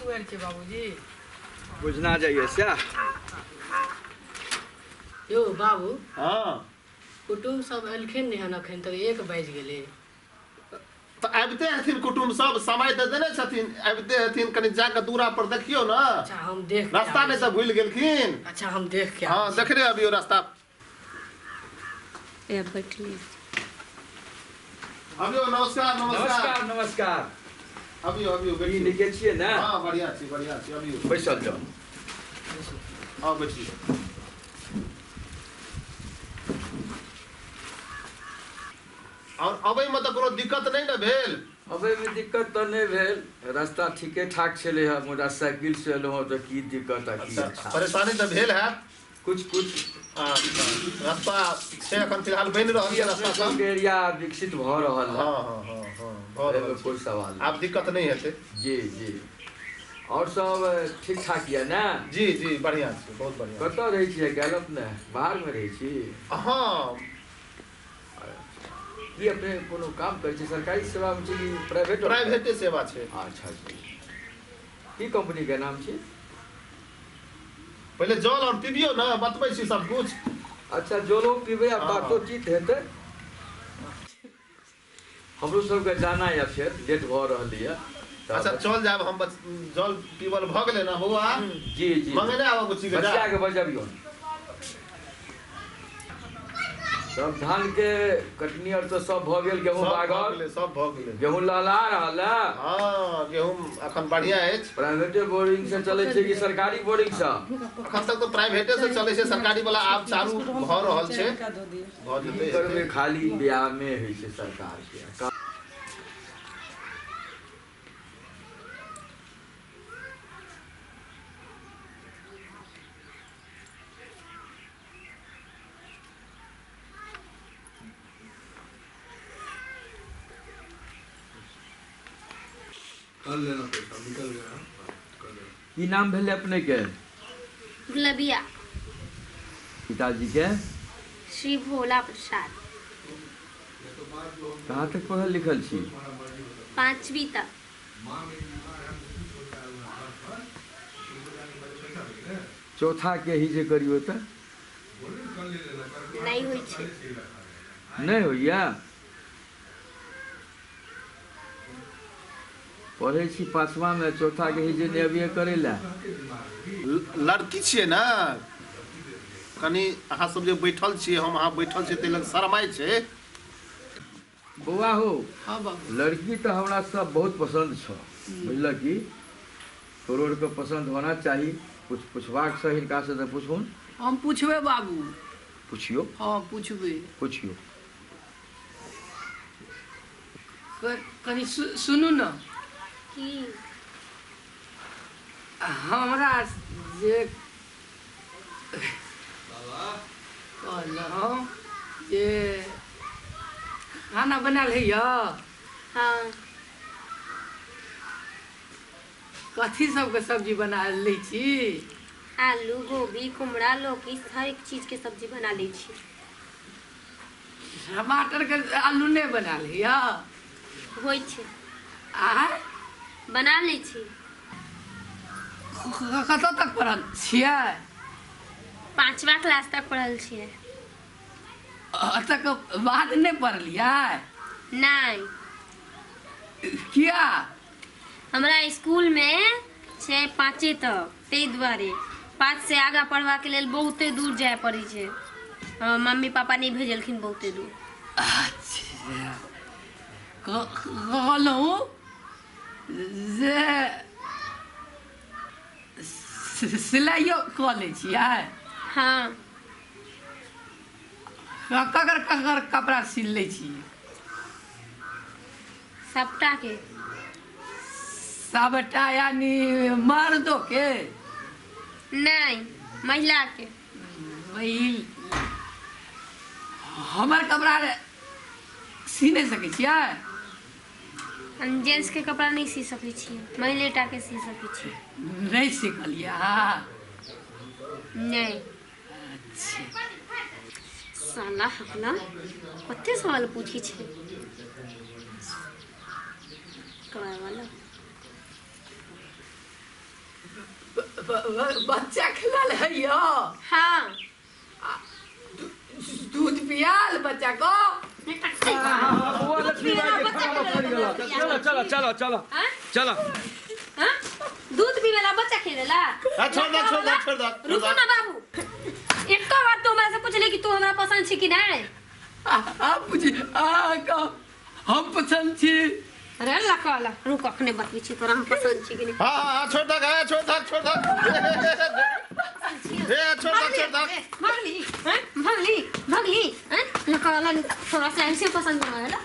दुआरि छै बाबूजी। बुझना जाइए सएह। यौ बाबू। हाँ। कुटुम्ब सब एलखिन नहि हन अखन तक, 1 बाजि गेलै। तऽ आबिते हेथिन कुटुम्ब सब, समय तऽ देने छथिन, आबिते हेथिन। कनि जाकऽ दूरा पर देखियौ ने। अच्छा हम देख के रास्ता आबै नहि छी। तऽ भूलि गेलखिन। अच्छा हम देख के हाँ आबै छी। देखने अबियौ रास्ता। बैठली। अबियौ, नमस्कार नमस्कार। नमस्कार नमस्कार। अबियौ अबियौ की बैठियौ। नीके छियै ने? हाँ बढ़िया छी बढ़िया छी, अबियौ। बैसल जाउ। हाँ बैठियौ। और अबै में तऽ कोनो दिक्कत नहि ने भेल? अबैमे दिक्कत तऽ नहि भेल, रास्ता ठीके ठाक छलै हँ, मुदा साइकिल से एलहुँ हँ तऽ की दिक्कत आ की अच्छा अच्छा। परेशानी तऽ भेल हैत? कुछ कुछ। अच्छा रास्ता छै अखन फिलहाल बनि रहल ई छै अपने रास्ता सब। सबके एरिया विकसित भऽ रहल है। हाँ हाँ हाँ हाँ भऽ रहल एहिमे छै, कोइ सवाल आब नहि। दिक्कत नहि हेतै। जी जी। और सब ठीक ठाक यऽ ने? जी जी बढ़िया छै, बहुत बढ़िया छै। कतऽ रहै छियै काल्हि अपने? बाहरमे रहै छी? हाँ। की अपने कोनो काम करै छी? सरकारी सेवामे छी कि प्राइवेट? प्राइवेटे सेवा छै। अच्छा जी। की कंपनीके नाम छी? पहिले जल और पीबियौ ने, बतबै छी सब कुछ। अच्छा जलो पीबै आ हाँ बातोचीत हेतै। हमरो सबके जाना यऽ, फेर लेट भऽ रहल यऽ। अच्छा तऽ चल जायब हम, जल पीबल भऽ गेलै ने बौआ? जी जी। मंगेने आबऽ बुच्ची के जा। बचियाके बजबियौ। सब धान के कटनी आर तऽ सब भऽ गेल, गेहूँ सब भऽ बागल, गेलै, सब भऽ गेलै। गेहूँ लहला रहल है। हाँ गेहूँ अखन बढ़िया अछि। प्राइवेटे बोरिंग से चलै छै कि सरकारी बोरिंग से? अखन तक तऽ प्राइवेटे से चलै छै, सरकारी वाला आब चालू भऽ रहल छै, भऽ की जेतै करबै, हेतै। खाली ब्याहमे होइ छै सरकार के। कर लेना, पैसा निकल गया, कर लेना। की नाम भेलै अपने के? गुलबिया। पिताजी के? श्री भोला प्रसाद। कहाँ तक पढ़ल लिखल छी? 5वीं तक। चौथा के ही जे करियो तऽ नहि होइ छै। नहि होइया? पढ़ै छी 5वां में, चौथा के ही जे नहि अबिये करै लए। लड़की छियै ने, कनि अहाँ सब जे बैठल छियै, हम अहाँ बैठल छियै, ताहि लग शरमाइ छै। बौआ हो। हाँ बाबू। लड़की तऽ हमरा सब बहुत पसन्द छौ, बुझलक की? तोरो आरके पसन्द होना चाही। कुछ पुछबाक छै हिनका से तऽ पुछुन। हम पूछबै बाबू। पुछियो। हाँ पूछबै। पुछियो। कनि सुनू ने। की? हमरा जे कहलहुँ जे खाना बनायल होइए? हाँ। कथी सबके सब्जी बना लै छी? आलू गोभी कुमड़ा लौकी हर एक चीज के सब्जी बना लै छी। टमाटर के आलू नहि बनायल होइए? होइ छै। आँय? बना लै छी। कतऽ तक पढ़ल छियै? 5वां क्लास तक पढ़ल छियै। एतऽ के बाद नहि पढ़लियै? नहि। किया? हमरा स्कूल में छै 5 तक, ताहि दुआरे 5 से आगाँ पढ़बाके लेल बहुते दूर जाय पड़ै छै। हाँ, मम्मी पापा नहि भेजलखिन बहुते दूर। अच्छा कहलहुँ जे सिलाइयो कऽ लै छियै? हाँ। ककर ककर कपड़ा सिल लै छियै? सबटा के। सबटा यानी मर्दो के? नहीं, महिला के। महिल हमर कपड़ा सी नहि सकै छियै? हम जेंट्स के कपड़ा नहीं सी सकै छियै, महिले टा के सी सकै छियै। नहि सिखलियै अहाँ? नहीं। अच्छा। साला हकला कते सवाल पूछी छै कराय वाला। बच्चा खेलल है यो। हाँ। दूध पियाल बच्चा को। बुआ लक्ष्मी बाई के खाना पड़ गेल। चलो चलो चलो चलो चलो। हाँ? दूध पीवेला बच्चा खेलेला। छोड़ दे छोड़ दे छोड़ दे। रुको ना बाबू, एक बार तो हमरा से पूछले कि तू हमरा पसंद छी कि नहीं। आप पूछी हम पसंद छी। अरे अल्लाह काला रुक, अखने बतबै छी तोरा हम पसंद छी कि नहीं। हां हां छोड़ दे छोड़ दे छोड़ दे। ए छोड़ दे छोड़ दे। भगली हैं भगली भगली हैं लकाला थोड़ा सा ऐसे पसंद है ना।